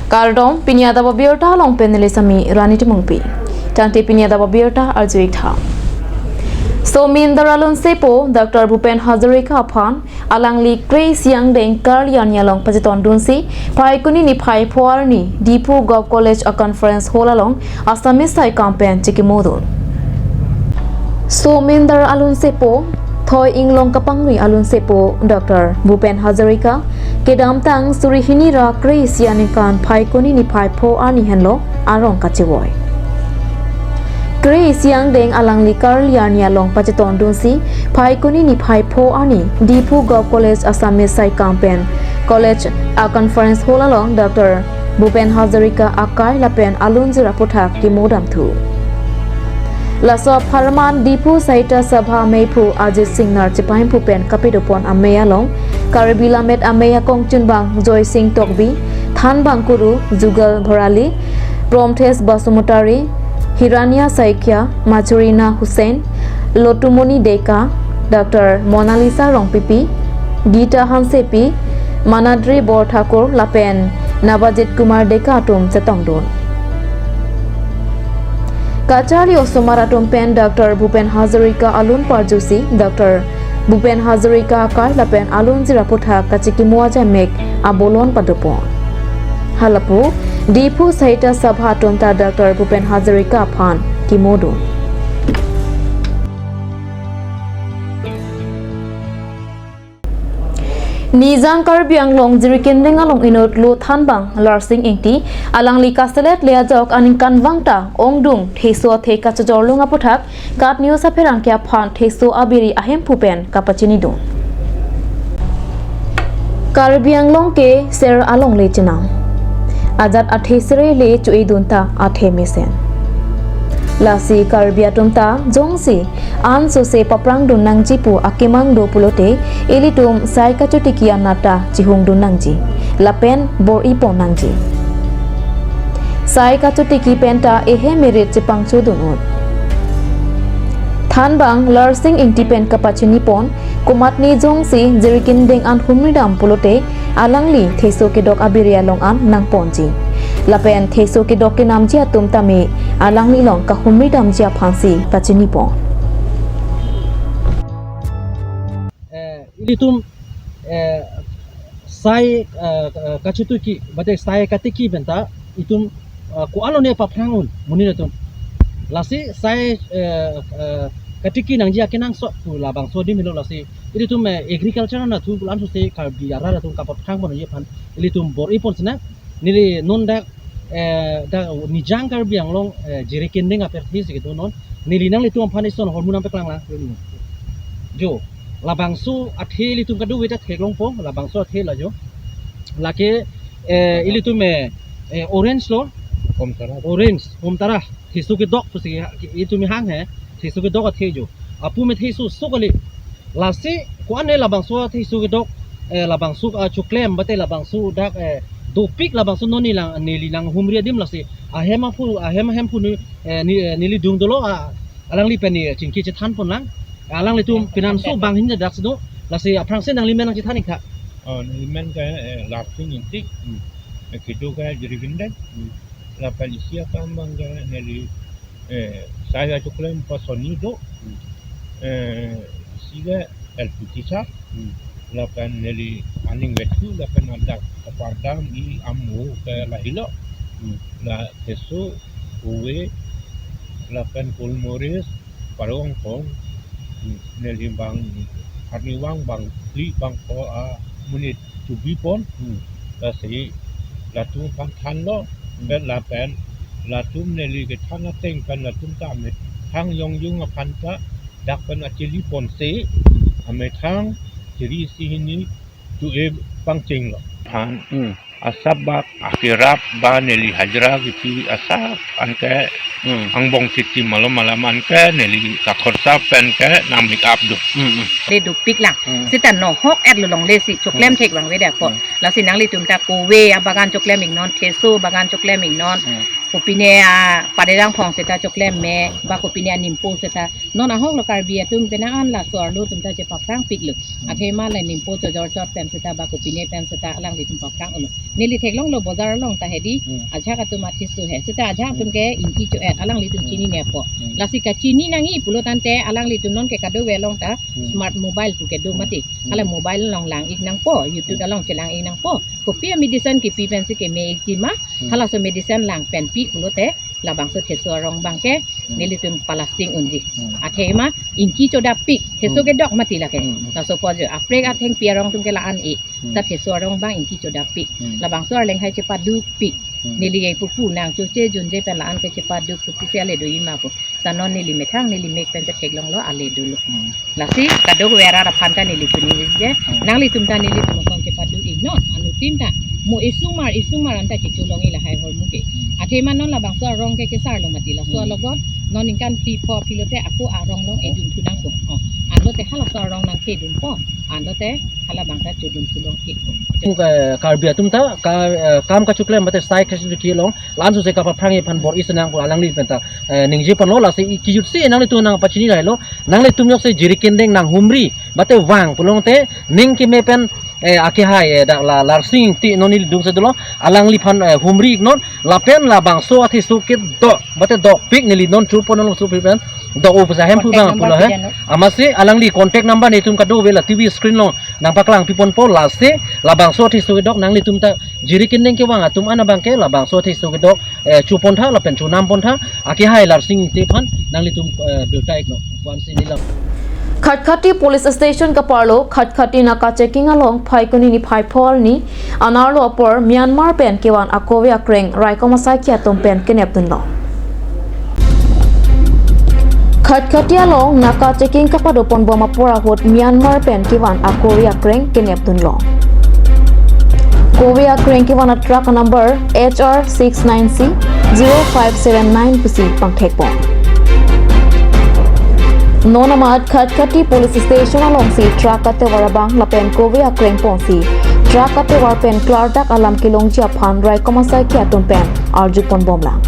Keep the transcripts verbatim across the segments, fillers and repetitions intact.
Kardom, pini adap abirta along pen neli Sami Rani Timungpi. Tangte pini adap abirta arju-ik tha. Somindar alun sepo Doctor Bhupen Hazarika aphan alangli kre-isi angdeng karli arni along pachetondunsi Phaikuni niphai pho arni Diphu Govt College a-conference hall along Assamese Sai Kampen chikimo dun. Somindar alun sepo, Thoi Inglong kapangri alun sepo Doctor Bhupen Hazarika kedamtang suri hini ra kre-isi aningkan Phaikuni niphai pho arni henlo arong kachevoi. Kre-isi angdeng alangli karli arni along pachetondunsi Phaikuni niphai pho arni Diphu Govt College Assamese Sai Kampen College a-conference hall along Doctor Bhupen Hazarika akai lapen alunjir aputhak kimo damthu. Laso apharman Diphu Sahitya Sabha ameiphu Ajit Singnar chepahemphu pen kapidopon amei along Karbi Lammet Amei akongchunbang Joysing Tokbi, thanbang kuru Jugal Bharali, Promthes Basumatary, Hiranya Saikia, Machurina Hussain, Lotumoni Deka, Doctor Monalisa Rongpipi, Gita Hansepi, Manadri Borthakur lapen Nabajit Kumar Deka atum chetongdun. Kacharli osomar atum pen Doctor Bhupen Hazarika alun parjusi Doctor Bhupen Hazarika akai lapen alunjir aputhak kachikimo ajamek abolon padopon. Halapu Diphu Sahitya Sabha atum ta Doctor Bhupen Hazarika aphan kimodun. Nijang Karbi Anglong Jirikinding along inutlo thanbang Larsing Ingti alangli kaselet le ajok aningkanvang ta ongdung theso athe kachojorlong aputhak KAT News apherangke aphan theso abiri ahemphu pen kapachinidun. Karbi Anglong ke ser alongle chenam. Ajat athe sere le cho-edun ta athe mesen. Lasi Karbi atum ta jongsi ansose paprangdun nangji pu akemang do pulote ilitum sai kachotiki anat ta chihungdun nangji lapen bor-ipon nangji. Sai kachotiki pen ta ehem erit chepangchodun un. Thanbang Larsing Ingti pen kapachinipon, komatne jongsi Jirikinding an humridam pulote alangli theso kedok abiri along an nangponji. Lapen theso kedok kenamji atum tame alangli along kahumridamji aphansi pachinipon. Eh, ilitum, eh, sai, eh, eh, kachotiki, mate sai katiki pen ta, itum, eh, ko-an lone paphrang un, monit atum. Lasi sai, eh, eh, katiki nangji akenangsot pu labangso adim helo lasi. Ilitum, eh, agriculture anatthu pu ansose Karbi arat atum kapaphrang ponji aphan, ilitum bor-ipon sinang, neli non dak, eh, dak Nijang Karbi Anglong, eh, Jirikinding apirthe si kedo non. Neli nanglitum aphan ison ahormu nangpaklang lang. Jo, labangso athe ilitum kadokave ta theklongpo, labangso athe la jo. Lake, eh, ilitum, eh, eh, orange lo. Hom tara. Orange, hom tara. Theso kedok pusi itum hang he. Theso kedok athe jo. Apu me theso so kali. Lasi ko-an ne labangso atheso kedok, eh, labangso achoklem, mate labangso dak, eh, dopik labangso non neli lang, neli nanghumri adim lasi. Ahem aphu, ahem ahemphu ni, eh, ni, eh, neli dung dolo, ah, alangli pen ne chingki chethanpon lang. Alanglitum pinanso bang hin dak si do. Lasi aphrangsi nangli men nangchethan-ik tha. Oh, neli men ke, eh, Larsing Ingti. Hmm. Eh, kedo ke Jirikinding. Hmm. Lapen isi akam abang ke neli eh, sai achoklem pasoni do. Hmm. Eh, isi ke L P teacher. Hmm. Lapen neli aning vethu, lapen adak kapardam i amo ke lahelo. Hmm. La theso, kove, lapen kolmoris, parong kong. Hmm. Neli bang arnivang bang phli bang pho amonit chobipon. Hmm. Lasi latum aphan thanlo, hmm, pen lapen latum neli kethan ateng pen latum ta amethang yongjung aphan ta dak pen achiliponsi, hmm, amethang siri isi hini cho-e pangchenglo. Aphan, hmm, asabak akerap ba neli hajira kipi asap anke, hmm, angbong titi malom malam anke neli kakhorsa pen ke nang make up do. Hmm, hmm. De dopik lang. Hmm. Seta nohok et lolongle si choklem, hmm, thek abang ave de apot. Hmm. Lasi nanglitum ta kove abagan choklem-iknon, theso abagan choklem-iknon. Hmm. Kopine a padedang phong seta choklem me, ba kopine a nimpo seta. Non ahok lo Karbi atum penang an laso arlo atum ta chepaprang piklo. Athema le nimpo chojor chot pen seta ba kopine pen seta alanglitum paprang ulo. Neli theklonglo bojar along ta hedi, Hmm. ajahak atum athiso he. Seta ajahak atum ke ingki cho-et, alanglitum Hmm. chini nepo. Hmm. Lasi kachini nangji pulo tangte alanglitum non ke kadokave along ta Hmm. smart mobile pu kedo Hmm. mati. Hmm. Hala mobile along lang-ik nangpo, YouTube Hmm. along chelang-ik nangpo. Kopi a medicine kipi pensi keme-ikji ma, Hmm. halaso medicine lang pen pi pulote labangso theso arong abang ke Hmm. nelitum palasting unji. Hmm. Athema ingki chodapik, theso Hmm. kedok mati lake. Hmm. Laso pu jo, aprek athengpi arong atum ke la-an-e. Hmm. Seta theso arong abang ingki chodapik. Hmm. Labangso arleng hai chepadukpik. Hmm. Neli ke pupu nang choche junje pen la-an ke chepaduk pupu si ale doji ma pu. Seta non neli methang neli mek pen chetheklonglo ale dolo. Hmm. Lasi kadokave arat aphan ta neli puningje. Hmm. Nanglitum ta nelitum ason chepaduk-iknon. Anuttin ta mo isumar isumar anta checholongji lahai ahormu ke. Hmm. Athema non labangso arong ke kesar lo mati laso Hmm. alogot non ningkan phli pho philote ako arong along Hmm. edun thu nangpo. Oh. Anlote halaso arong nangkhedunpo. Anlote halabang ta chodun thu long ikpo. Tum ka Karbi atum ta ka, eh, kam kachoklem mate sai kachokche along la-an sose kapaprang-ji aphan bor-i senang pu alangli pen ta, eh, ningje ponlo. Lasi i kijut si nanglitum nangpachini lailo, nanglitum jongsi jiri kindeng nanghumri mate vang pulote ning keme pen, eh, akehai, eh, dak la Larsing Ingti non neli dungse dolo, alangliphan, eh, humri-iknon lapen labangso atheso kedok mate dokpik neli non chopon along sopi pen dok-o pusi hem pu Contact bang number pulo he. Pideno. Amatsi alangli contact number netum kadokave la T V screen along nangpaklang piponpo. Lasi labangso atheso kedok nanglitum ta jiri kindeng kevang atum an abang ke labangso atheso kedok, eh, chopontha lapen chonampon tha, akehai Larsing Ingti aphan nanglitum, eh, birta-iknon. Puan si neli. Khatkhati Police Station kaparlo Khatkhati naka checking along Phaikuni niphai pho arni anerlo apor Myanmar pen kevan akove akreng raikom asaikhi atum pen kenepdunlo. Khatkhati along naka checking kapadoponbom apor ahut Myanmar pen kevan akove akreng kenepdunlo. Kove akreng kevan atruck number H R six nine C zero five seven nine pusi pangthekpo. Non amat Khatkhati Police Station alongsi truck atovar abang lapen kove akreng ponsi truck atovar pen klardak alam kelongji aphan raikom asaikhi atum pen arjuponbomlang.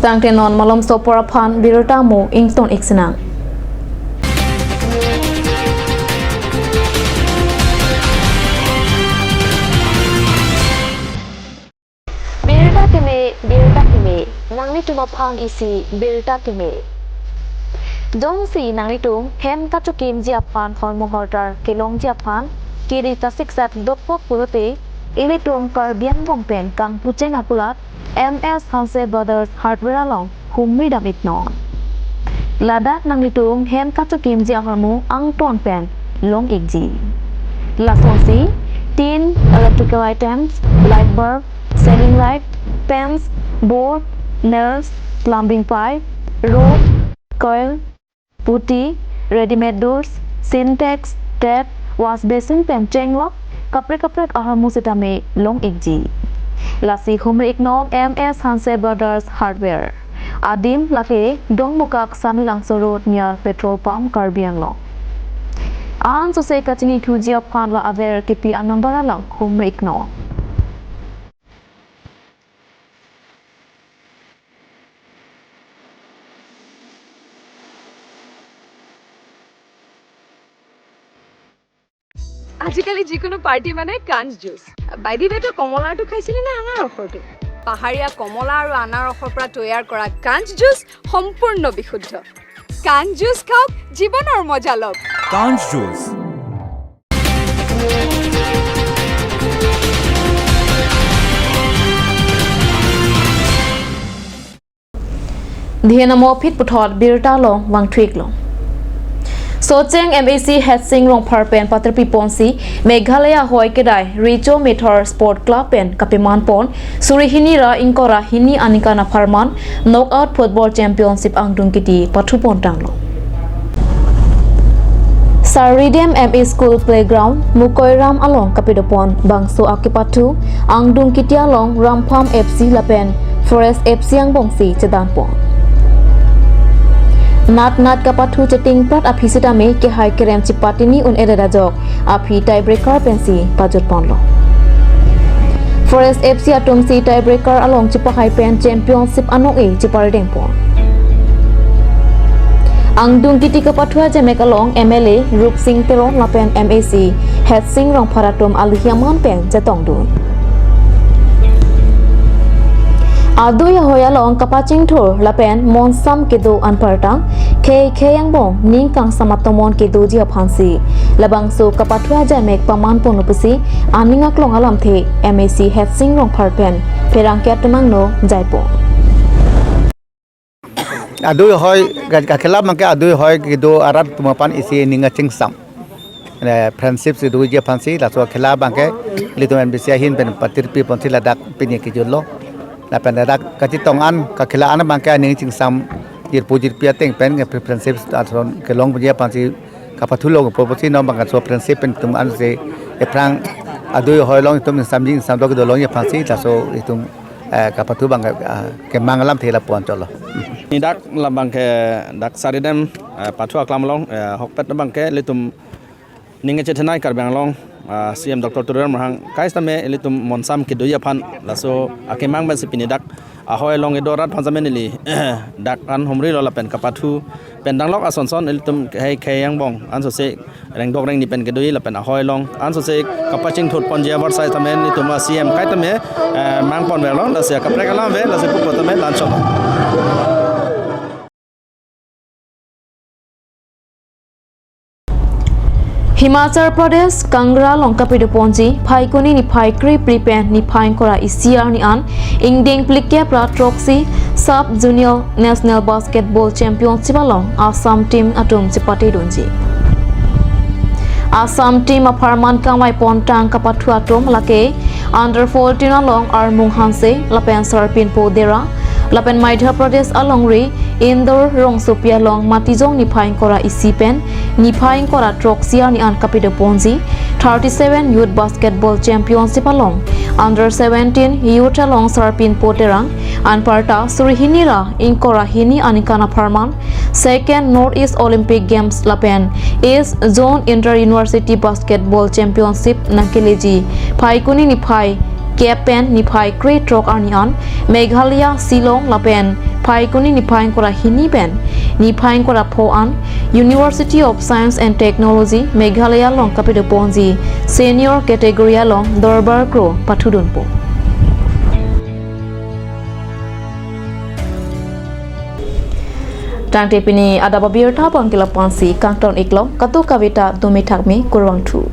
Tangte non malomso apor aphan birta mo ington-ik sinang. Birta keme, birta keme, nanglitum aphan isi birta keme. Jongsi nanglitum hem kachokimji aphan hormu hortar kelongji aphan kiri kasiksat dokok pulote, ilitum Karbi Anglong pen kangpucheng akulat M S Hanse Brothers Hardware along humri dam-iknon. Ladak nanglitum hem kachokimji ahormu angton pen long-ikji. Lasonsi tin, electrical items, light bulb, ceiling light, fans, board, nails, plumbing pipe, rod, coil, putty, readymade doors, Sintex, tap, wash basin pen chenglok kaprek kaprek ahormu sitame long-ikji. Lasi humri-iknon M S Hanse Brothers Hardware. Adim lake Dongmukak Sanilangso Road near petrol pump Karbi Anglong. Ansose kachingki thuji aphan la aver kipi a-number along humri-iknon. আজিকালি যিকোনো পাৰ্টি মানে কাঞ্চ juice. By the ৱে, তই কমলাৰটো খাইছিলি নে আনাৰসৰটো? পাহাৰীয়া কমলা আৰু আনাৰসৰ পৰা তৈয়াৰ কৰা কাঞ্চ জুচ সম্পূৰ্ণ বিশুদ্ধ। কাঞ্চ জুচ খাওক, জীৱনৰ মজা লওক। কাঞ্চ juice. Dhenamo phit puthot birta along vangthu-iklo. Socheng M A C Headsing Rongphar pen patirpi ponsi Meghalaya hoi kedai Richo Methor Sport Club pen kapeman pon suri hini ra ingkoi ra hini aningkan apharman Knockout Football Championship angdung kiti pathu pon tanglo. Saridem M A School Playground, Mukoiram along kapadopon bangso akepathu angdung kiti along Rampham F C lapen Forest F C angbongsi chedan pon. Nat nat kapathu chetingprat aphi sitame kehai kerem chipatini un-edet ajok aphi tiebreaker pensi pajut ponlo. Forest F C atum si tiebreaker along chipahai pen championship anong-e chipardengpon. Angdung Kiti kapathu ajaimek along M L A Rupsing Teron lapen M A C Hetsing Rongphar atum alihi aman pen chetongdun. Adui ahoi along kapachingthur lapen monsam kedo anparta khei khei angbong ning kangsam atomon kedoji aphansi labangso kapathu ajaimek pamanpon pusi aning aklong alamthe M A C Hetsing Rongphar pen pherangke atum angno jaipon. Adui ahoi, ka-, kakhela abangke adui ahoi kedo arat atum aphan isi ning kachingsam. Eh, friendship si doji aphansi, laso akhela abangke ilitum N B C ahin pen patirpiponsi ladak pini kejutlo. Lapen ladak kachetong an, kakhela an abangke aning chingsam jirpo jirpi ateng pen ke friendship ason kelongji aphansi kapathu longpo pusi non abangke laso friendship pen itum ansi ephrang adui ahoi along itum ingsamji ingsamdo kedo longji aphansi laso itum, eh, kapathu abangke, ah, kemang alamthe lapu-an chotlo. Pini dak labangke dak Saridem, eh, pathu aklam along, eh, ahokpet abangke ilitum ning kachethanai Karbi Anglong, ah, C M Doctor Tuliram Ronghang kai sitame ilitum monsam kedoji aphan laso akemang pensi pini dak ahoi along kedo arat aphan sitame neli dak an humrilo lapen kapathu pen danglok ason son ilitum khei khei angbong ansose rengdok rengni pen kedoji lapen ahoi along ansose kapachingthurponji abar sai sitame nelitum a C M kai tame, eh, mangponverlo, lasi kaprek alam ave, lasi pupo tame lanchot. Himachal Pradesh, Kangra along kapidoponji, Phaikuni niphai krephli pen niphai ingkoi ra isi arni an, ingdeng phlikep ra throksi Sub Junior National Basketball Championship along Assam team atum chepatedunji. Assam team apharman kangvaipontang kapathu atum lake under fourteen along Armung Hanse lapen Sarpinpo Dera, lapen Madhya Pradesh alongri Indore rongsopi along Matijong niphai ingkoi ra isi pen niphai ingkoi ra throksi arni an kapidoponji thirty-seven Youth Basketball Championship along under seventeen Youth along Sarpinpo Terang anparta suri hini ra ingkoi ra hini aningkan apharman Second North East Olympic Games lapen East Zone Inter University Basketball Championship nangkeleji Phaikuni niphai kep pen niphai krethrok arni an Meghalaya Shillong lapen Phaikuni niphai ingkoi ra hini pen niphai ingkoi ra pho an University of Science and Technology Meghalaya along kapidoponji senior category along Durbar Kro pathudunpo. Tangte pini adap abirta abangke la-ansi kangton-iklo, kadokave ta dome thakme, kurvangthu.